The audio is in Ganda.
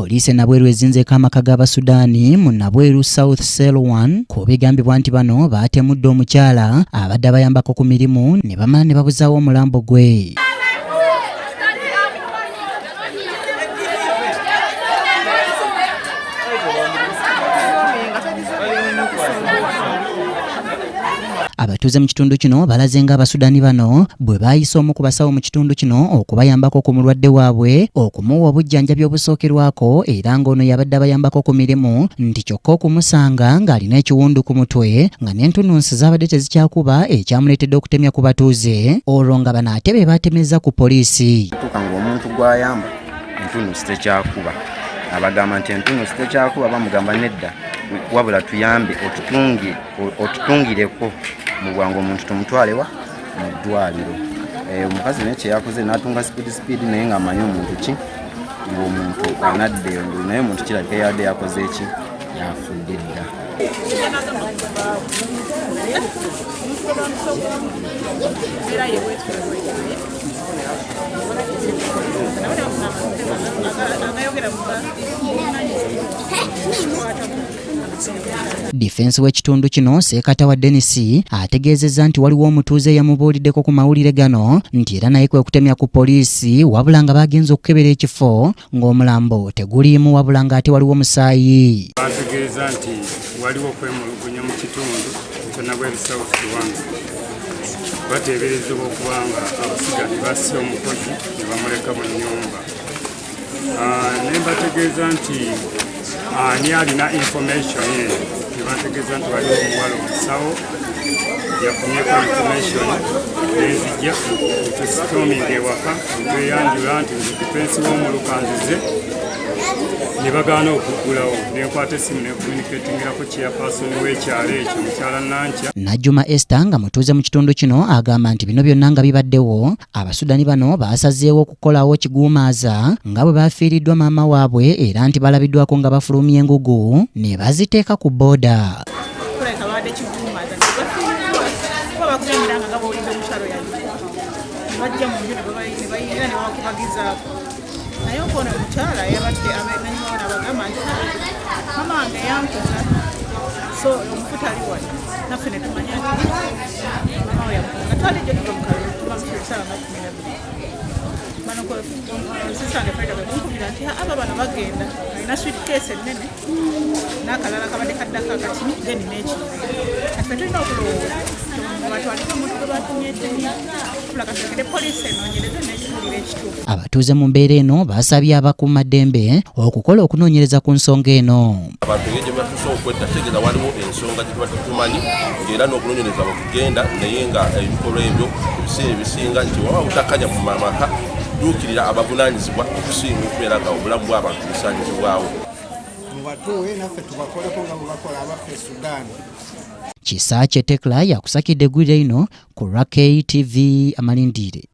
Poliisi e Nabweru ezinzeeko amaka g'Abasudaani mu Nabweru South Cell 1 ku bigambibwa nti bano baatemudde omukyala abadde abayambako ku mirimu ne bamala ne babuzaawo omulambo gwe. Abatuuze mu kitundu kino balaze nga Abasudani bano bwe baayise omu ku basawo mu kitundu kino okubayambako ku mulwadde waabwe okumuwa obujjanjabi obusookerwako era ng'ono yabadde abayambako ku mirimu nti kyokka okumusanga ng'alina ekiwundu ku mutwe nga n'entunnunsi zaabadde tezikyakuba ekyamuleetedde okutemya ku batuuze olwo nga bano ate be baatemezza ku poliisi. Tuuka ng'omuntu gw'ayamba entunnunsi tekyakuba abagamba nti entunnunsi tekyakuba bamugamba nedda wabula tuyambe otutunge otutungireko mu bwangu omuntu tumutwalewa mu ddwaliro. Eh, omukazi naye kyeyakoze n'atunga speed speed naye ng'amanyi omuntu ki ng'omuntu anadde engulu naye omuntu kirabika yabadde yakoze eki yafudde dda. Difensi w'ekitundu kino Seekatawa Denis ategeezezza nti waliwo omutuuze eyamubuuliddeko ku mawulire gano nti era naye kwe kutemya ku poliisi wabula nga baagenze okukebera ekifo ng'omulambo teguliimu wabula ng'ate waliwo omusaayi. Bantegeeza nti waliwo okwemulugunya mu kitundu kya Nabweru South Kiwanga bateeberezebwa okuba nga Abasudaani basse omukozi ne bamuleka mu nnyumba. Ne mbategeeza nti ani alina information eno ne bantegeeza nti waliwo omuwala omusawo yafunyeeko information nenzijja tusitominga ewaka ntweyanjula nti nze difensi w'omuluka nzize ne bagaana okuggulawo nenkwata essimu nencommunicatingirako chairperson w'ekyalo ekyo mukyala Nankya. Najjuma Esther nga mutuuze mu kitundu kino agamba nti bino byonna nga bibaddewo Abasudani bano baasazeewo okukolawo kiguumaaza nga bwe bafiiriddwa maama waabwe era nti balabiddwako nga bafulumya engugu ne baziteeka ku bbooda. Naye okwono omukyala yabadde abenanyiwawo nabagamba nti mama wange yankuza so omufu tali wano naffe netumanya nti mama we yamukuza twali jjo tuva mukalulu tuva mukirisala nga 12 bano sisange Farida bwe munkubira nti aba bano bagenda alina suitcase ennene n'akalala kabadde kaddako akati then n'ekiveera kati fe tulina okulowooza batwaleko omuntu gwe batumyetemye tula kasekere poliisi enoonyereze n'ekiwulira ekituufu. Abatuuze mu mbeera eno basabye abakuumaddembe okukola okunoonyereza ku nsonga eno. Abantu engeri gye batuuse okwetta kitegeeza waliwo ensonga gye tuba tetumanyi ng'era n'okunoonyereza bwe kugenda naye nga ebikolwa ebyo ebiseera ebisinga nti waba butakkanya mu mamaka duukirira abavunaanyizibwa okusinga okubeera nga obulamu bw'abantu busaanyizibwawo. Mubatuwe naffe tubakoleko nga bwe bakola abaffe e Sudan. Kisaakye Tekla yakusakidde eggulire lino ku Rakei TV Amalindire.